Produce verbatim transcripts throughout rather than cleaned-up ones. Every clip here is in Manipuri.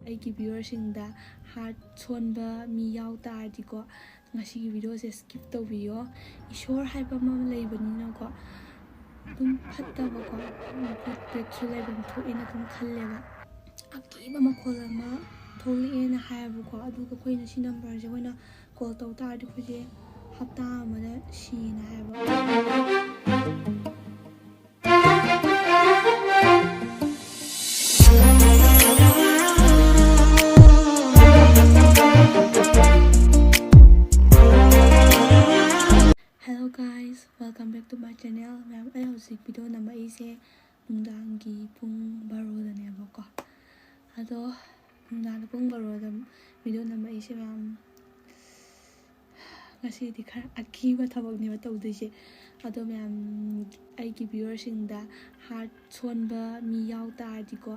ꯑꯩꯒꯤ ꯚ꯭ꯌꯨꯋꯔꯁꯤꯡꯗ ꯍꯥꯔꯠ ꯁꯣꯟꯕ ꯃꯤ ꯌꯥꯎ ꯇꯥꯔꯗꯤꯀꯣ, ꯉꯁꯤꯒꯤ ꯚꯤꯗꯤꯑꯣꯁꯦ ꯁ꯭ꯀꯤꯞ ꯇꯧꯕꯤꯌꯣ꯫ ꯏꯁꯣꯔ ꯍꯥꯏꯕ ꯑꯃ ꯂꯩꯕꯅꯤꯅꯀꯣ, ꯑꯗꯨꯝ ꯐꯠꯇꯕꯀꯣ, ꯕꯨꯠ ꯕ꯭ꯔꯦꯠꯁꯨ ꯂꯩꯐꯝ ꯊꯣꯛꯑꯦꯅ ꯑꯗꯨꯝ ꯈꯜꯂꯦꯕ꯫ ꯑꯀꯤꯕ ꯃꯈꯣꯜ ꯑꯃ ꯊꯣꯛꯂꯛꯑꯦꯅ ꯍꯥꯏꯌꯦꯕꯀꯣ꯫ ꯑꯗꯨꯒ ꯑꯩꯈꯣꯏꯅ ꯁꯤ ꯅꯝꯕꯔꯁꯦ ꯑꯩꯈꯣꯏꯅ ꯀꯣꯜ ꯇꯧ ꯇꯥꯔꯗꯤ ꯑꯩꯈꯣꯏꯁꯦ ꯍꯞꯇꯥ ꯑꯃꯗ ꯁꯤꯌꯦꯅ ꯍꯥꯏꯌꯦꯕ꯫ Hello guys, welcome back to my channel. ꯃꯌꯥꯝ, ꯑꯩ ꯍꯧꯖꯤꯛ ꯚꯤꯗꯤꯑꯣ ꯅꯝꯃꯛꯏꯁꯦ ꯅꯨꯡꯗꯥꯡꯒꯤ ꯄꯨꯡ ꯕꯥꯔꯣꯗꯅꯦꯕꯀꯣ꯫ ꯑꯗꯣ ꯅꯨꯡꯗꯥꯡꯒꯤ ꯄꯨꯡ ꯕꯥꯔꯣꯗ ꯚꯤꯗꯤꯑꯣ ꯅꯝꯃꯛꯏꯁꯦ ꯃꯌꯥꯝ, ꯉꯁꯤꯗꯤ ꯈꯔ ꯑꯀꯤꯕ ꯊꯕꯛꯅꯦꯕ ꯇꯧꯗꯣꯏꯁꯦ꯫ ꯑꯗꯣ ꯃꯌꯥꯝ, ꯑꯩꯒꯤ ꯚ꯭ꯌꯨꯋꯔꯁꯤꯡꯗ ꯍꯥꯔꯠ ꯁꯣꯟꯕ ꯃꯤ ꯌꯥꯎ ꯇꯥꯔꯗꯤꯀꯣ,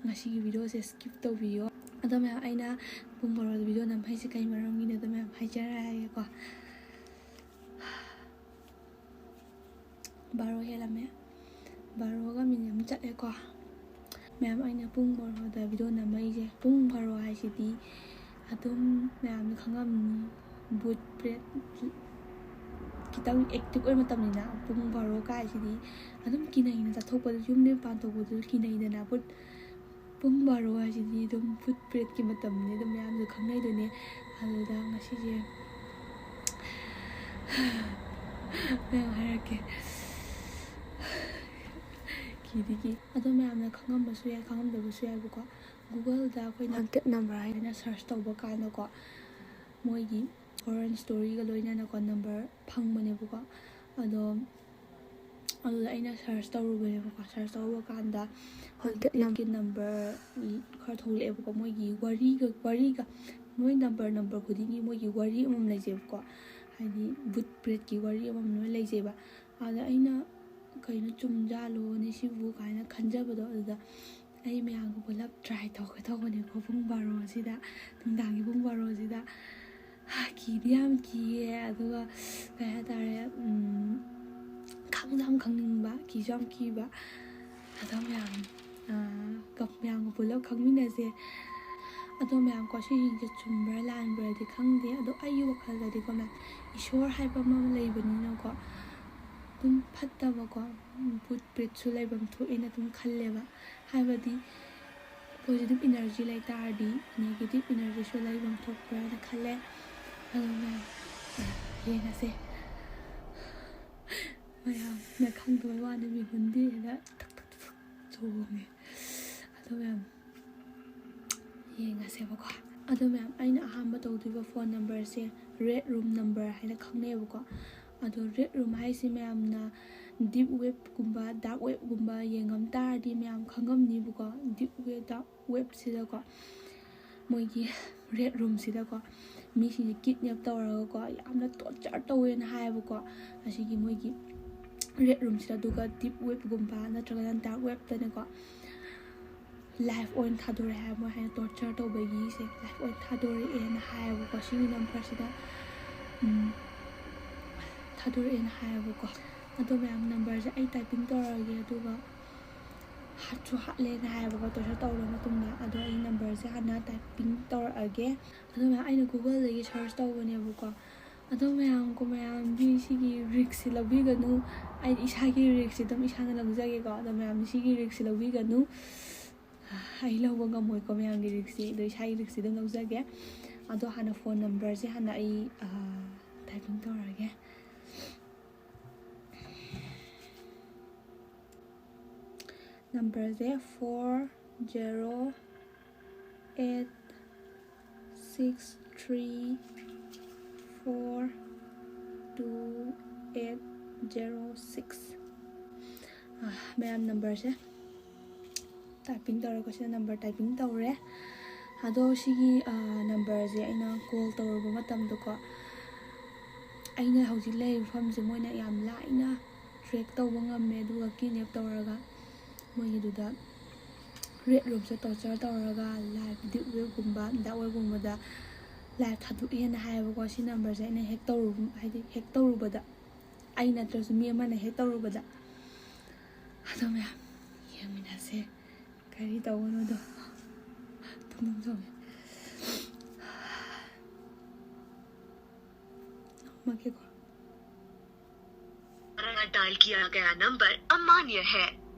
ꯉꯁꯤꯒꯤ ꯚꯤꯗꯤꯑꯣꯁꯦ ꯁ꯭ꯀꯤꯞ ꯇꯧꯕꯤꯌꯣ꯫ ꯑꯗꯣ ꯃꯌꯥꯝ, ꯑꯩꯅ ꯄꯨꯡ ꯕꯥꯔꯣꯗ ꯚꯤꯗꯤꯑꯣ ꯅꯝꯍꯩꯁꯦ ꯀꯩ ꯃꯔꯝꯒꯤꯅꯣ ꯑꯗꯣ ꯃꯌꯥꯝ ꯍꯥꯏꯖꯔꯛꯑꯒꯦꯀꯣ꯫ ꯕꯥꯔꯣ ꯍꯦꯜꯂꯝꯃꯦ꯫ ꯕꯥꯔꯣꯒ ꯃꯤꯅꯤꯠ ꯑꯃ ꯆꯠꯂꯦꯀꯣ꯫ ꯃꯌꯥꯝ, ꯑꯩꯅ ꯄꯨꯡ ꯕꯥꯔꯣꯗ ꯚꯤꯗꯤꯑꯣ ꯅꯝꯃꯛꯏꯁꯦ, ꯄꯨꯡ ꯕꯥꯔꯣ ꯍꯥꯏꯁꯤꯗꯤ ꯑꯗꯨꯝ ꯃꯌꯥꯝꯅ ꯈꯪꯉꯝꯅꯤ, ꯕꯨꯠ ꯕ꯭ꯔꯦꯠ ꯈꯤꯇꯪ ꯑꯦꯛꯇꯤꯞ ꯑꯣꯏꯕ ꯃꯇꯝꯅꯤꯅ꯫ ꯄꯨꯡ ꯕꯥꯔꯣ ꯀꯥꯏꯁꯤꯗꯤ ꯑꯗꯨꯝ ꯀꯤꯅꯩꯅ, ꯆꯠꯊꯣꯛꯄꯗ, ꯌꯨꯝꯗꯒꯤ ꯃꯄꯥꯟ ꯊꯣꯛꯄꯗꯁꯨ ꯀꯤꯅꯩꯗꯅ꯫ ꯕꯨꯠ ꯄꯨꯡ ꯕꯥꯔꯣ ꯍꯥꯏꯁꯤꯗꯤ ꯑꯗꯨꯝ ꯕꯨꯠ ꯕ꯭ꯔꯦꯠꯀꯤ ꯃꯇꯝꯅꯤ, ꯑꯗꯨꯝ ꯃꯌꯥꯝꯁꯨ ꯈꯪꯅꯩꯗꯨꯅꯦ꯫ ꯑꯗꯨꯗ ꯉꯁꯤꯁꯦ ꯃꯌꯥꯝ ꯍꯥꯏꯔꯛꯀꯦ, ꯀꯤꯗꯤ ꯀꯤ꯫ ꯑꯗꯣ ꯃꯌꯥꯝꯅ ꯈꯪꯉꯝꯕꯁꯨ ꯌꯥꯏ, ꯈꯪꯉꯝꯗꯕꯁꯨ ꯌꯥꯏꯕꯀꯣ꯫ ꯒꯨꯒꯜꯗ ꯑꯩꯈꯣꯏꯅ ꯍꯟꯇꯦꯠ ꯅꯝꯕꯔ ꯍꯥꯏꯅ ꯁꯔꯆ ꯇꯧꯕ ꯀꯥꯟꯗꯀꯣ, ꯃꯣꯏꯒꯤ ꯍꯣꯔꯔ ꯁ꯭ꯇꯣꯔꯤꯒ ꯂꯣꯏꯅꯅꯀꯣ ꯅꯝꯕꯔ ꯐꯪꯕꯅꯦꯕꯀꯣ꯫ ꯑꯗꯣ ꯑꯗꯨꯗ ꯑꯩꯅ ꯁꯔꯆ ꯇꯧꯔꯨꯕꯅꯦꯕꯀꯣ꯫ ꯁꯔꯆ ꯇꯧꯔꯨꯕ ꯀꯥꯟꯗ ꯍꯟꯇꯦꯠ ꯅꯝ- ꯍꯟꯇꯦꯠꯀꯤ ꯅꯝꯕꯔ ꯈꯔ ꯊꯣꯛꯂꯛꯑꯦꯕꯀꯣ꯫ ꯃꯣꯏꯒꯤ ꯋꯥꯔꯤꯒ, ꯋꯥꯔꯤꯒ, ꯃꯣꯏ ꯅꯝꯕꯔ, ꯅꯝꯕꯔ ꯈꯨꯗꯤꯡꯒꯤ ꯃꯣꯏꯒꯤ ꯋꯥꯔꯤ ꯑꯃꯃꯝ ꯂꯩꯖꯩꯕꯀꯣ꯫ ꯍꯥꯏꯗꯤ ꯕꯨꯠ ꯕ꯭ꯔꯦꯠꯀꯤ ꯋꯥꯔꯤ ꯑꯃꯃꯝ ꯂꯣꯏ ꯂꯩꯖꯩꯕ꯫ ꯑꯗ ꯑꯩꯅ ꯀꯩꯅꯣ ꯆꯨꯝꯖꯥꯠꯂꯣꯅꯦ ꯁꯤꯕꯨ ꯀꯥꯏꯅ ꯈꯟꯖꯕꯗꯣ, ꯑꯗꯨꯗ ꯑꯩ ꯃꯌꯥꯝꯒ ꯄꯨꯂꯞ ꯇ꯭ꯔꯥꯏ ꯇꯧꯒꯦ ꯇꯧꯕꯅꯦꯀꯣ꯫ ꯄꯨꯡ ꯕꯥꯔꯣꯁꯤꯗ, ꯅꯨꯡꯗꯥꯡꯒꯤ ꯄꯨꯡ ꯕꯥꯔꯣꯁꯤꯗ꯫ ꯍꯥ, ꯀꯤꯗꯤ ꯌꯥꯝ ꯀꯤꯌꯦ, ꯑꯗꯨꯒ ꯀꯩ ꯍꯥꯏꯇꯥꯔꯦ, ꯎꯝ, ꯈꯪꯁꯨ ꯌꯥꯝ ꯈꯪꯅꯤꯡꯕ, ꯀꯤꯁꯨ ꯌꯥꯝ ꯀꯤꯕ꯫ ꯑꯗꯣ ꯃꯌꯥꯝ, ꯑꯥ, ꯀꯞ-, ꯃꯌꯥꯝꯒ ꯄꯨꯂꯞ ꯈꯪꯃꯤꯟꯅꯁꯦ꯫ ꯑꯗꯣ ꯃꯌꯥꯝꯀꯣ, ꯁꯤꯁꯤꯡꯁꯦ ꯆꯨꯝꯕ꯭ꯔꯥ ꯂꯥꯟꯕ꯭ꯔꯥꯗꯤ ꯈꯪꯗꯦ, ꯑꯗꯣ ꯑꯩꯒꯤ ꯋꯥꯈꯜꯗꯗꯤꯀꯣ ꯃꯌꯥꯝ, ꯏꯁꯣꯔ ꯍꯥꯏꯕ ꯑꯃ ꯂꯩꯕꯅꯤꯅꯀꯣ, ꯑꯗꯨꯝ ꯐꯠꯇꯕꯀꯣ, ꯎꯝ, ꯚꯨꯠ ꯄ꯭ꯔꯦꯠꯁꯨ ꯂꯩꯐꯝ ꯊꯣꯛꯑꯦꯅ ꯑꯗꯨꯝ ꯈꯜꯂꯦꯕ꯫ ꯍꯥꯏꯕꯗꯤ positive energy ꯂꯩ ꯇꯥꯔꯗꯤ negative energyꯁꯨ ꯂꯩꯐꯝ ꯊꯣꯛꯄ꯭ꯔꯥꯅ ꯈꯜꯂꯦ꯫ ꯑꯗꯣ ꯃꯌꯥꯝ, ꯑ, ꯌꯦꯡꯉꯁꯦ꯫ ꯃꯌꯥꯝꯅ ꯈꯪꯗꯕꯩ ꯋꯥꯅꯤ, ꯃꯤꯍꯨꯟꯗꯤ ꯍꯦꯟꯅ ꯊꯛ ꯊꯛ ꯊꯛ ꯊꯛ ꯆꯣꯡꯉꯦ꯫ ꯑꯗꯣ ꯃꯌꯥꯝ, ꯌꯦꯡꯉꯁꯦꯕꯀꯣ꯫ ꯑꯗꯣ ꯃꯌꯥꯝ, ꯑꯩꯅ ꯑꯍꯥꯟꯕ ꯇꯧꯗꯣꯏꯕ ꯐꯣꯟ ꯅꯝꯕꯔꯁꯦ ꯔꯦꯠ ꯔꯨꯝ ꯅꯝꯕꯔ ꯍꯥꯏꯅ ꯈꯪꯅꯩꯌꯦꯕꯀꯣ꯫ ꯑꯗꯣ ꯔꯦꯠ ꯔꯨꯝ ꯍꯥꯏꯁꯤ ꯃꯌꯥꯝꯅ ꯗꯤꯞ ꯋꯦꯕꯀꯨꯝꯕ, ꯗꯥꯔꯛ ꯋꯦꯕꯀꯨꯝꯕ ꯌꯦꯡꯉꯝ ꯇꯥꯔꯗꯤ ꯃꯌꯥꯝ ꯈꯪꯉꯝꯅꯤꯕꯀꯣ꯫ ꯗꯤꯞ ꯋꯦꯕ, ꯗꯥꯔꯛ ꯋꯦꯕꯁꯤꯗꯀꯣ, ꯃꯣꯏꯒꯤ ꯔꯦꯠ ꯔꯨꯝꯁꯤꯗꯀꯣ, ꯃꯤꯁꯤꯡꯁꯦ ꯀꯤꯠꯅꯦꯞ ꯇꯧꯔꯒꯀꯣ, ꯌꯥꯝꯅ ꯇꯣꯔꯆꯔ ꯇꯧꯋꯦꯅ ꯍꯥꯏꯌꯦꯕꯀꯣ, ꯑꯁꯤꯒꯤ ꯃꯣꯏꯒꯤ ꯔꯦꯠ ꯔꯨꯝꯁꯤꯗ꯫ ꯑꯗꯨꯒ ꯗꯤꯞ ꯋꯦꯕꯀꯨꯝꯕ ꯅꯠꯇ꯭ꯔꯒꯅ ꯗꯥꯔꯛ ꯋꯦꯕꯇꯅꯦꯀꯣ, ꯂꯥꯏꯐ ꯑꯣꯏꯅ ꯊꯥꯗꯣꯔꯛꯑꯦ ꯍꯥꯏꯕ, ꯃꯣꯏ ꯍꯥꯏꯅ ꯇꯣꯔꯆꯔ ꯇꯧꯕꯒꯤꯁꯦ ꯂꯥꯏꯐ ꯑꯣꯏꯅ ꯊꯥꯗꯣꯔꯛꯑꯦꯅ ꯍꯥꯏꯌꯦꯕꯀꯣ, ꯁꯤꯒꯤ ꯅꯝꯕꯔꯁꯤꯗ, ꯎꯝ, ꯊꯥꯗꯣꯔꯛꯑꯦꯅ ꯍꯥꯏꯌꯦꯕꯀꯣ꯫ ꯑꯗꯣ ꯃꯌꯥꯝ, ꯅꯝꯕꯔꯁꯦ ꯑꯩ ꯇꯥꯏꯄꯤꯡ ꯇꯧꯔꯛꯑꯒꯦ, ꯑꯗꯨꯒ ꯍꯥꯠꯁꯨ ꯍꯥꯠꯂꯦꯅ ꯍꯥꯏꯌꯦꯕꯀꯣ, ꯇꯣꯔꯆꯔ ꯇꯧꯔꯕ ꯃꯇꯨꯡꯗ꯫ ꯑꯗꯣ ꯑꯩ ꯅꯝꯕꯔꯁꯦ ꯍꯥꯟꯅ ꯇꯥꯏꯄꯤꯡ ꯇꯧꯔꯛꯑꯒꯦ꯫ ꯑꯗꯣ ꯃꯌꯥꯝ, ꯑꯩꯅ ꯒꯨꯒꯜꯗꯒꯤ ꯁꯔꯆ ꯇꯧꯕꯅꯦꯕꯀꯣ꯫ ꯑꯗꯣ ꯃꯌꯥꯝꯀꯣ, ꯃꯌꯥꯝꯗꯤ ꯁꯤꯒꯤ ꯔꯤꯛꯁꯁꯦ ꯂꯧꯕꯤꯒꯅꯨ꯫ ꯑꯩꯗꯤ ꯏꯁꯥꯒꯤ ꯔꯤꯛꯁꯁꯦ ꯑꯗꯨꯝ ꯏꯁꯥꯅ ꯂꯧꯖꯒꯦꯀꯣ꯫ ꯑꯗꯣ ꯃꯌꯥꯝꯗꯤ ꯁꯤꯒꯤ ꯔꯤꯛꯁꯁꯦ ꯂꯧꯕꯤꯒꯅꯨ꯫ ꯑꯩ ꯂꯧꯕ ꯉꯝꯃꯣꯏꯀꯣ ꯃꯌꯥꯝꯒꯤ ꯔꯤꯛꯁꯁꯦ꯫ ꯑꯗꯣ ꯏꯁꯥꯒꯤ ꯔꯤꯛꯁꯁꯦ ꯑꯗꯨꯝ ꯂꯧꯖꯒꯦ꯫ ꯑꯗꯣ ꯍꯥꯟꯅ ꯐꯣꯟ ꯅꯝꯕꯔꯁꯦ ꯍꯥꯟꯅ ꯑꯩ, ꯑ, ꯇꯥꯏꯄꯤꯡ ꯇꯧꯔꯒꯦ꯫ ꯅꯝꯕꯔꯁꯦ four zero eight six three four two eight zero six꯫ ꯑꯥ, ꯃꯌꯥꯝ, ꯅꯝꯕꯔꯁꯦ ꯇꯥꯏꯄꯤꯡ ꯇꯧꯔꯦꯀꯣ, ꯁꯤꯗ ꯅꯝꯕꯔ ꯇꯥꯏꯄꯤꯡ ꯇꯧꯔꯦ꯫ ꯑꯗꯣ ꯁꯤꯒꯤ, ꯑꯥ, ꯅꯝꯕꯔꯁꯦ ꯑꯩꯅ ꯀꯣꯜ ꯇꯧꯔꯨꯕ ꯃꯇꯝꯗꯀꯣ, ꯑꯩꯅ ꯍꯧꯖꯤꯛ ꯂꯩꯔꯤꯕ ꯃꯐꯝꯁꯦ ꯃꯣꯏꯅ ꯌꯥꯝ ꯂꯥꯏꯅ ꯇ꯭ꯔꯦꯛ ꯇꯧꯕ ꯉꯝꯃꯦ꯫ ꯑꯗꯨꯒ ꯀꯤꯠꯅꯦꯞ ꯇꯧꯔꯒ ꯃꯣꯏꯒꯤꯗꯨꯗ ꯔꯦꯠ ꯔꯨꯝꯁꯦ ꯇꯣꯔꯆꯔ ꯇꯧꯔꯒ ꯂꯥꯏꯐ ꯗꯤꯞ ꯋꯦꯕꯀꯨꯝꯕ, ꯗꯥꯔꯛ ꯋꯦꯕꯀꯨꯝꯕꯗ ꯂꯥꯏꯐ ꯊꯥꯗꯣꯛꯑꯦꯅ ꯍꯥꯏꯌꯦꯕꯀꯣ꯫ ꯁꯤ ꯅꯝꯕꯔꯁꯦ ꯑꯩꯅ ꯍꯦꯛ ꯇꯧꯔꯨ-, ꯍꯥꯏꯗꯤ ꯍꯦꯛ ꯇꯧꯔꯨꯕꯗ, ꯑꯩ ꯅꯠꯇ꯭ꯔꯁꯨ ꯃꯤ ꯑꯃꯅ ꯍꯦꯛ ꯇꯧꯔꯨꯕꯗ꯫ ꯑꯗꯣ ꯃꯌꯥꯝ, ꯌꯦꯡꯃꯤꯟꯅꯁꯦ ꯀꯔꯤ ꯇꯧꯕꯅꯣꯗꯣ꯫ ꯇꯨꯝꯅꯤꯡ ꯆꯪꯉꯦ꯫ ꯃꯥꯒꯤꯀꯣ꯫ द्वारा डायल किया गया नंबर अमान्य है।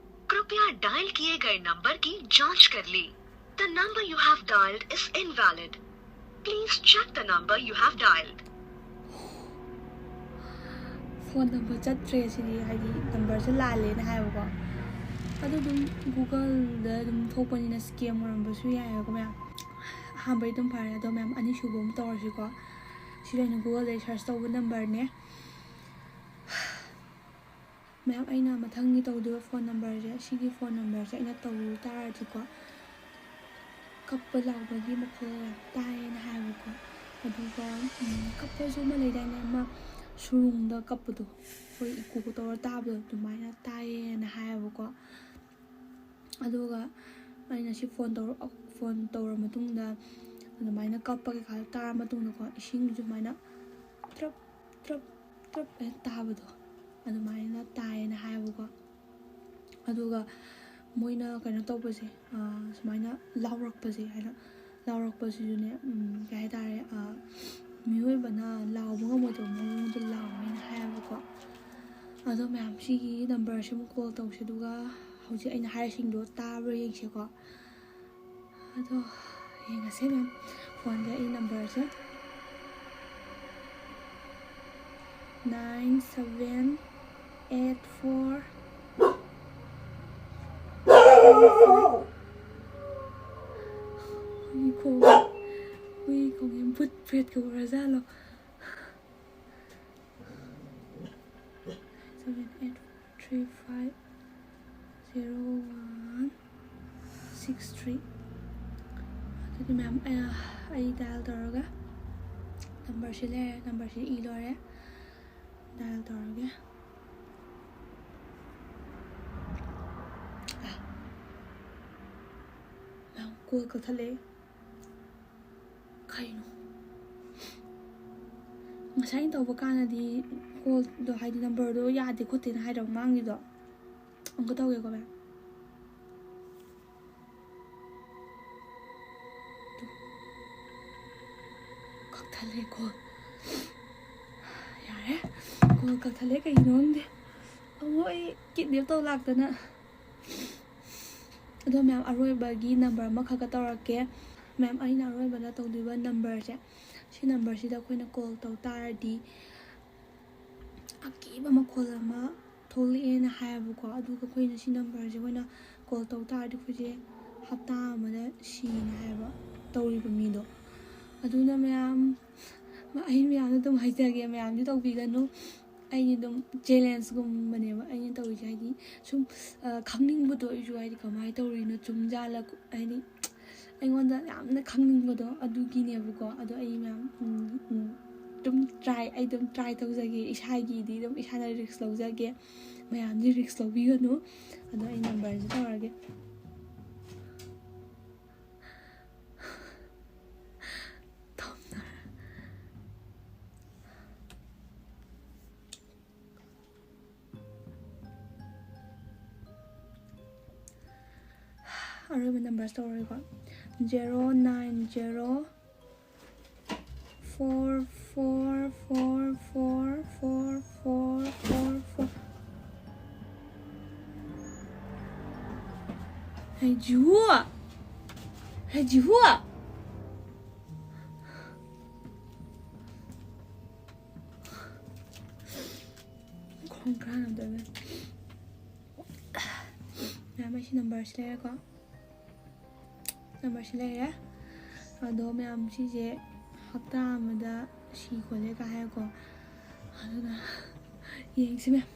कृपया डायल किए गए नंबर की जांच कर लें। The number you have dialed is invalid. Please check the number you have dialed. Phone number ꯆꯠꯇ꯭ꯔꯦ ꯁꯤꯗꯤ, ꯍꯥꯏꯗꯤ ꯅꯝꯕꯔꯁꯦ ꯂꯥꯜꯂꯦꯅ ꯍꯥꯏꯌꯦꯕꯀꯣ꯫ ꯑꯗꯨ ꯑꯗꯨꯝ ꯒꯨꯒꯜꯗ ꯑꯗꯨꯝ ꯊꯣꯛꯄꯅꯤꯅ ꯁ꯭ꯀꯦꯝ ꯑꯣꯏꯔꯝꯕꯁꯨ ꯌꯥꯏꯑꯕꯀꯣ ꯃꯌꯥꯝ꯫ ꯑꯍꯥꯟꯕꯩ ꯑꯗꯨꯝ ꯐꯔꯦ, ꯑꯗꯣ ꯃꯌꯥꯝ ꯑꯅꯤꯁꯨꯕ ꯑꯃ ꯇꯧꯔꯁꯤꯀꯣ꯫ ꯁꯤꯗ ꯑꯩꯅ ꯒꯨꯒꯜꯗ ꯁꯔꯁ ꯇꯧꯕ ꯅꯝꯕꯔꯅꯦ꯫ ꯃꯌꯥꯝ, ꯑꯩꯅ ꯃꯊꯪꯒꯤ ꯇꯧꯗꯣꯏꯕ ꯐꯣꯟ ꯅꯝꯕꯔꯁꯦ, ꯁꯤꯒꯤ ꯐꯣꯟ ꯅꯝꯕꯔꯁꯦ ꯑꯩꯅ ꯇꯧꯔꯨ ꯇꯥꯔꯗꯤꯀꯣ, ꯀꯞꯄ ꯂꯥꯎꯕꯒꯤ ꯃꯈꯣꯜ ꯌꯥꯝ ꯇꯥꯏꯌꯦꯅ ꯍꯥꯏꯌꯦꯕꯀꯣ꯫ ꯑꯗꯨꯒ ꯎꯝ, ꯀꯞꯄꯁꯨ ꯑꯃ ꯂꯩꯗꯥꯏꯅꯦ, ꯑꯃ ꯁꯨꯔꯨꯡꯗ ꯀꯞꯄꯗꯣ, ꯑꯩꯈꯣꯏ ꯏꯀꯣ ꯇꯧꯔ ꯇꯥꯕꯗꯣ, ꯑꯗꯨꯃꯥꯏꯅ ꯇꯥꯏꯌꯦꯅ ꯍꯥꯏꯌꯦꯕꯀꯣ꯫ ꯑꯗꯨꯒ ꯑꯩꯅ ꯁꯤ ꯐꯣꯟ ꯇꯧꯔ ꯐꯣꯟ ꯇꯧꯔ ꯃꯇꯨꯡꯗ ꯑꯗꯨꯃꯥꯏꯅ ꯀꯞꯄ ꯀꯩꯀꯥ ꯇꯥꯔ ꯃꯇꯨꯡꯗꯀꯣ, ꯏꯁꯤꯡꯁꯨ ꯁꯨꯃꯥꯏꯅ ꯇ꯭ꯔꯞ ꯇ꯭ꯔꯞ ꯇ꯭ꯔꯞ ꯍꯦꯛ ꯇꯥꯕꯗꯣ, ꯑꯗꯨꯃꯥꯏꯅ ꯇꯥꯏꯌꯦꯅ ꯍꯥꯏꯌꯦꯕꯀꯣ꯫ ꯑꯗꯨꯒ ꯃꯣꯏꯅ ꯀꯩꯅꯣ ꯇꯧꯕꯁꯦ, ꯁꯨꯃꯥꯏꯅ ꯂꯥꯎꯔꯛꯄꯁꯦ, ꯍꯥꯏꯅ ꯂꯥꯎꯔꯛꯄꯁꯤꯁꯨꯅꯦ, ꯀꯩ ꯍꯥꯏꯇꯥꯔꯦ, ꯃꯤꯑꯣꯏꯕꯅ ꯂꯥꯎꯕ ꯉꯝꯃꯣꯏꯗꯕ ꯃꯑꯣꯡꯗ ꯂꯥꯎꯋꯦꯅ ꯍꯥꯏꯌꯦꯕꯀꯣ꯫ ꯑꯗꯣ ꯃꯌꯥꯝ, ꯁꯤꯒꯤ ꯅꯝꯕꯔꯁꯦ ꯑꯃꯨꯛ ꯀꯣꯜ ꯇꯧꯁꯦ, ꯑꯗꯨꯒ ꯍꯧꯖꯤꯛ ꯑꯩꯅ ꯍꯥꯏꯔꯤꯁꯤꯡꯗꯣ ꯇꯥꯕ꯭ꯔꯥ ꯌꯦꯡꯁꯦꯀꯣ꯫ ꯑꯗꯣ ꯌꯦꯡꯉꯁꯦ ꯃꯦꯝ꯫ ꯐꯣꯟꯁꯦ ꯑꯩ ꯅꯝꯕꯔꯁꯦ nine seven eight four. ꯍꯨꯏ ꯈꯣꯡꯉꯦ, ꯍꯨꯏ ꯈꯣꯡꯉꯦ꯫ ꯕꯨꯠ ꯄ꯭ꯔꯦꯠꯀ ꯎꯔꯖꯥꯠꯂꯣ? Seven eight three five zero one six three. ꯑꯗꯨꯗꯤ ꯃꯦꯝ, ꯑꯩ ꯗꯥꯏꯜ ꯇꯧꯔꯒ, ꯅꯝꯕꯔꯁꯤ ꯂꯩꯔꯦ, ꯅꯝꯕꯔꯁꯤ ꯏ ꯂꯣꯏꯔꯦ꯫ ꯗꯥꯏꯜ ꯇꯧꯔꯒꯦ꯫ ꯑ, ꯃꯦꯝ, ꯀꯣꯜ ꯀꯛꯊꯠꯂꯛꯑꯦ꯫ ꯀꯩꯅꯣ? ꯉꯁꯥꯏ ꯑꯩꯅ ꯇꯧꯕ ꯀꯥꯟꯗꯗꯤ ꯀꯣꯜꯗꯣ, ꯍꯥꯏꯗꯤ ꯅꯝꯕꯔꯗꯣ ꯌꯥꯗꯦ ꯈꯣꯠꯇꯦꯅ ꯍꯥꯏꯗ꯭ꯔꯣ ꯃꯃꯥꯡꯒꯤꯗꯣ? ꯑꯃꯨꯛꯀ ꯇꯧꯒꯦꯀꯣ ꯃꯦꯝ꯫ ꯇꯨ꯫ ꯀꯛꯊꯠꯂꯦꯀꯣ꯫ ꯀꯣꯜ ꯀꯛꯊꯠꯂꯦ, ꯀꯩꯒꯤꯅꯣ ꯈꯪꯗꯦ꯫ ꯑꯃꯨꯛ ꯑꯩ ꯀꯤꯗꯅꯦꯞ ꯇꯧ ꯂꯥꯛꯇꯅ꯫ ꯑꯗꯣ ꯃꯌꯥꯝ, ꯑꯔꯣꯏꯕꯒꯤ ꯅꯝꯕꯔ ꯑꯃꯈꯛꯀ ꯇꯧꯔꯛꯀꯦ꯫ ꯃꯌꯥꯝ, ꯑꯩꯅ ꯑꯔꯣꯏꯕꯗ ꯇꯧꯗꯣꯏꯕ ꯅꯝꯕꯔꯁꯦ, ꯁꯤ ꯅꯝꯕꯔꯁꯤꯗ ꯑꯩꯈꯣꯏꯅ ꯀꯣꯜ ꯇꯧ ꯇꯥꯔꯗꯤ ꯑꯀꯤꯕ ꯃꯈꯣꯜ ꯑꯃ ꯊꯣꯛꯂꯛꯑꯦꯅ ꯍꯥꯏꯌꯦꯕꯀꯣ꯫ ꯑꯗꯨꯒ ꯑꯩꯈꯣꯏꯅ ꯁꯤ ꯅꯝꯕꯔꯁꯦ ꯑꯩꯈꯣꯏꯅ ꯀꯣꯜ ꯇꯧ ꯇꯥꯔꯗꯤ ꯑꯩꯈꯣꯏꯁꯦ ꯍꯞꯇꯥ ꯑꯃꯗ ꯁꯤꯅ ꯍꯥꯏꯕ, ꯇꯧꯔꯤꯕ ꯃꯤꯗꯣ꯫ ꯑꯗꯨꯅ ꯃꯌꯥꯝ, ꯑꯩ ꯃꯌꯥꯝꯗ ꯑꯗꯨꯝ ꯍꯥꯏꯖꯒꯦ, ꯃꯌꯥꯝꯗꯤ ꯇꯧꯕꯤꯒꯅꯨ꯫ ꯑꯩꯗꯤ ꯑꯗꯨꯝ ꯆꯦꯂꯦꯟꯖꯒꯨꯝꯕꯅꯦꯕ ꯑꯩꯅ ꯇꯧꯔꯤꯁꯦ, ꯍꯥꯏꯗꯤ ꯁꯨꯝ, ꯑ, ꯈꯪꯅꯤꯡꯕꯗꯣ ꯑꯩꯁꯨ, ꯍꯥꯏꯗꯤ ꯀꯃꯥꯏꯅ ꯇꯧꯔꯤꯅꯣ, ꯆꯨꯝꯖꯥꯠꯂ, ꯍꯥꯏꯗꯤ ꯑꯩꯉꯣꯟꯗ ꯌꯥꯝꯅ ꯈꯪꯅꯤꯡꯕꯗꯣ ꯑꯗꯨꯒꯤꯅꯦꯕꯀꯣ꯫ ꯑꯗꯣ ꯑꯩ ꯃꯌꯥꯝ, ꯎꯝ, ꯎꯝ, ꯑꯗꯨꯝ ꯇ꯭ꯔꯥꯏ, ꯑꯩ ꯑꯗꯨꯝ ꯇ꯭ꯔꯥꯏ ꯇꯧꯖꯒꯦ, ꯏꯁꯥꯒꯤꯗꯤ ꯑꯗꯨꯝ ꯏꯁꯥꯅ ꯔꯤꯛꯁ ꯂꯧꯖꯒꯦ꯫ ꯃꯌꯥꯝꯗꯤ ꯔꯤꯛꯁ ꯂꯧꯕꯤꯒꯅꯨ꯫ ꯑꯗꯣ ꯑꯩ ꯅꯝꯕꯔꯁꯦ ꯇꯧꯔꯒꯦ꯫ ꯑꯔꯣꯏꯕ numbers ꯇꯧꯔꯒꯦꯀꯣ꯫ Zero nine zero four four four four four four four four four꯫ ꯍꯩ ꯖꯤꯍꯨ! ꯍꯩ ꯖꯤꯍꯨ! ꯈꯣꯡ ꯈꯔ ꯅꯥꯗꯣꯏꯕ꯫ ꯃꯌꯥꯝ, ꯑꯩꯁꯤ ꯅꯝꯕꯔꯁꯤ ꯂꯩꯔꯦꯀꯣ꯫ ꯅꯝꯕꯔꯁꯤ ꯂꯩꯔꯦ꯫ ꯑꯗꯣ ꯃꯌꯥꯝ, ꯁꯤꯁꯦ ꯍꯞꯇꯥ ꯑꯃꯗ ꯁꯤ ꯈꯣꯠꯂꯦ ꯀꯥꯏ ꯍꯥꯏꯀꯣ꯫ ꯑꯗꯨꯅ ꯌꯦꯡꯁꯤ ꯃꯌꯥꯝ꯫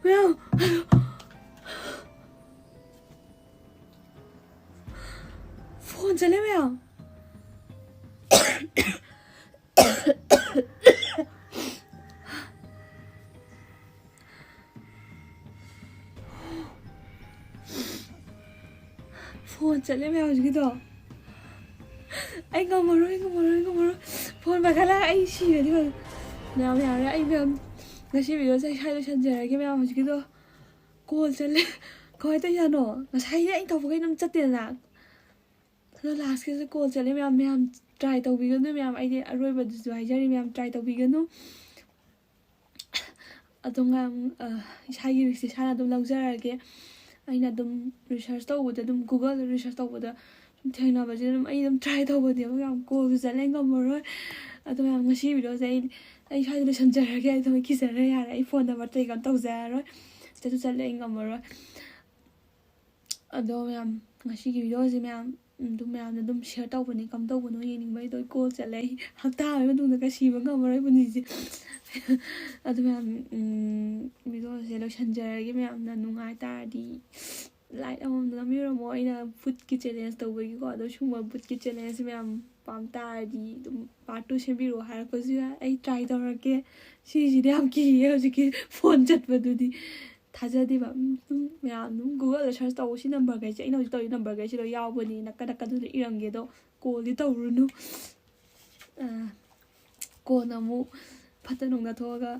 ꯃꯌꯥꯝ, ꯐꯣꯟ ꯆꯠꯂꯦ ꯃꯌꯥꯝ꯫ ꯐꯣꯟ ꯆꯠꯂꯦ ꯃꯌꯥꯝ ꯍꯧꯖꯤꯛꯀꯤꯗꯣ꯫ ꯑꯩ ꯉꯝꯃꯔꯣꯏ, ꯉꯝꯃꯔꯣꯏ, ꯉꯝꯃꯔꯣꯏ꯫ ꯐꯣꯟ ꯄꯥꯏꯈꯠꯂꯒ ꯑꯩ ꯁꯤꯔꯗꯤ ꯐꯅꯤ꯫ ꯃꯌꯥꯝ, ꯌꯥꯔꯦ, ꯑꯩ ꯃꯌꯥꯝ ꯉꯁꯤ ꯚꯤꯗꯤꯑꯣꯁꯦ ꯑꯩ ꯁ꯭ꯋꯥꯏꯗ ꯂꯣꯏꯁꯟꯖꯔꯒꯦ꯫ ꯃꯌꯥꯝ ꯍꯧꯖꯤꯛꯀꯤꯗꯣ ꯀꯣꯜ ꯆꯠꯂꯦ꯫ ꯀꯃꯥꯏꯅ ꯇꯧꯔꯤꯖꯥꯠꯅꯣ? ꯉꯁꯥꯏꯗꯤ ꯑꯩ ꯇꯧꯕꯈꯩ ꯑꯗꯨꯝ ꯆꯠꯇꯦꯗꯅ꯫ ꯑꯗꯣ ꯂꯥꯁꯀꯤꯁꯨ ꯀꯣꯜ ꯆꯠꯂꯦ ꯃꯌꯥꯝ꯫ ꯃꯌꯥꯝ ꯇ꯭ꯔꯥꯏ ꯇꯧꯕꯤꯒꯅꯨ ꯃꯌꯥꯝ꯫ ꯑꯩꯗꯤ ꯑꯔꯣꯏꯕꯗꯨꯁꯨ ꯍꯥꯏꯖꯔꯤ ꯃꯌꯥꯝ, ꯇ꯭ꯔꯥꯏ ꯇꯧꯕꯤꯒꯅꯨ꯫ ꯑꯗꯣ ꯃꯌꯥꯝ, ꯑ, ꯏꯁꯥꯒꯤ ꯔꯤꯛꯁ ꯏꯁꯥꯅ ꯑꯗꯨꯝ ꯂꯧꯖꯔꯒꯦ꯫ ꯑꯩꯅ ꯑꯗꯨꯝ ꯔꯤꯁꯔꯁ ꯇꯧꯕꯗ, ꯑꯗꯨꯝ ꯒꯨꯒꯜꯗ ꯔꯤꯁꯔꯁ ꯇꯧꯕꯗ ꯁꯨꯝ ꯊꯦꯡꯅꯕꯁꯦ ꯑꯗꯨꯝ ꯑꯩ ꯑꯗꯨꯝ ꯇ꯭ꯔꯥꯏ ꯇꯧꯕꯅꯦꯕ ꯃꯌꯥꯝ꯫ ꯀꯣꯜꯁꯨ ꯆꯠꯂꯦ, ꯉꯝꯃꯔꯣꯏ꯫ ꯑꯗꯣ ꯃꯌꯥꯝ, ꯉꯁꯤ ꯚꯤꯗꯤꯑꯣꯁꯦ ꯑꯩ, ꯑꯩ ꯁ꯭ꯋꯥꯏꯗ ꯂꯣꯏꯁꯤꯟꯖꯔꯒꯦ꯫ ꯑꯩ ꯑꯗꯨꯝ ꯀꯤꯖꯔꯦ, ꯌꯥꯔꯦ꯫ ꯑꯩ ꯐꯣꯟ ꯅꯝꯕꯔ ꯀꯩꯀꯥ ꯑꯝ ꯇꯧꯖꯔꯔꯣꯏ꯫ ꯆꯠꯁꯨ ꯆꯠꯂꯦ, ꯑꯩ ꯉꯝꯃꯔꯣꯏ꯫ ꯑꯗꯣ ꯃꯌꯥꯝ, ꯉꯁꯤꯒꯤ ꯚꯤꯗꯤꯑꯣꯁꯦ ꯃꯌꯥꯝ, ꯑꯗꯨꯝ ꯃꯌꯥꯝꯅ ꯑꯗꯨꯝ ꯁꯤꯌꯔ ꯇꯧꯕꯅꯤ, ꯀꯝ ꯇꯧꯕꯅꯣ ꯌꯦꯡꯅꯤꯡꯕꯩꯗꯣ꯫ ꯑꯩ ꯀꯣꯜ ꯆꯠꯂꯦ꯫ ꯑꯩ ꯍꯞꯇꯥ ꯑꯃꯒꯤ ꯃꯇꯨꯡꯗ ꯀꯁꯤꯕ ꯉꯝꯃꯔꯣꯏ ꯄꯨꯟꯁꯤꯁꯦ꯫ ꯑꯗꯣ ꯃꯌꯥꯝ, ꯎꯝ, ꯚꯤꯗꯤꯑꯣꯁꯦ ꯂꯣꯏꯁꯤꯟꯖꯔꯒꯦ꯫ ꯃꯌꯥꯝꯅ ꯅꯨꯡꯉꯥꯏ ꯇꯥꯔꯗꯤ ꯂꯥꯏꯛ ꯑꯃꯃꯝ ꯅꯝꯕꯤꯔꯝꯃꯣ꯫ ꯑꯩꯅ ꯕꯨꯠꯀꯤ ꯆꯦꯂꯦꯟꯖ ꯇꯧꯕꯒꯤꯀꯣ꯫ ꯑꯗꯣ ꯁꯤꯒꯨꯝꯕ ꯕꯨꯠꯀꯤ ꯆꯦꯂꯦꯟꯖꯁꯦ ꯃꯌꯥꯝ ꯄꯥꯝ ꯇꯥꯔꯗꯤ ꯑꯗꯨꯝ ꯄꯥꯔꯠ ꯇꯨ ꯁꯦꯝꯕꯤꯔꯛꯑꯣ ꯍꯥꯏꯔꯛꯄꯁꯨ ꯌꯥꯏ꯫ ꯑꯩ ꯇ꯭ꯔꯥꯏ ꯇꯧꯔꯛꯀꯦ꯫ ꯁꯤꯁꯤꯗꯤ ꯌꯥꯝ ꯀꯤꯌꯦ, ꯍꯧꯖꯤꯛꯀꯤ ꯐꯣꯟ ꯆꯠꯄꯗꯨꯗꯤ꯫ ꯊꯥꯖꯗꯦꯕ꯫ ꯎꯝ, ꯑꯗꯨꯝ ꯃꯌꯥꯝ ꯑꯗꯨꯝ ꯒꯨꯒꯜꯗ ꯁꯔꯁ ꯇꯧ꯫ ꯁꯤ ꯅꯝꯕꯔꯈꯩꯁꯦ, ꯑꯩꯅ ꯍꯧꯖꯤꯛ ꯇꯧꯔꯤ ꯅꯝꯕꯔꯈꯩꯁꯦ ꯂꯣꯏ ꯌꯥꯎꯕꯅꯤ꯫ ꯅꯥꯀꯟ ꯅꯥꯀꯟꯗꯨꯗ ꯏꯔꯝꯒꯦ꯫ ꯑꯗꯣ ꯀꯣꯜꯗꯤ ꯇꯧꯔꯨꯅꯨ꯫ ꯑ, ꯀꯣꯟꯅ ꯑꯃꯨꯛ ꯐꯠꯇ ꯅꯨꯡꯗ ꯊꯣꯛꯑꯒ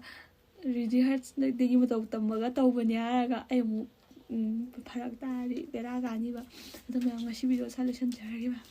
ꯔꯤꯗꯤ ꯍꯔꯠꯁꯗꯒꯤ ꯃꯇꯧ ꯇꯝꯃꯒ ꯇꯧꯕꯅꯦ ꯍꯥꯏꯔꯒ ꯑꯩ ꯑꯃꯨꯛ, ꯎꯝ, ꯐꯔꯛ ꯇꯥꯔꯗꯤ ꯕꯦꯔꯥ ꯀꯥꯅꯤꯕ꯫ ꯑꯗꯣ ꯃꯌꯥꯝ, ꯉꯁꯤ ꯚꯤꯗꯤꯑꯣ ꯁ꯭ꯋꯥꯏ ꯂꯣꯏꯁꯤꯟꯖꯔꯒꯦ ꯃꯌꯥꯝ꯫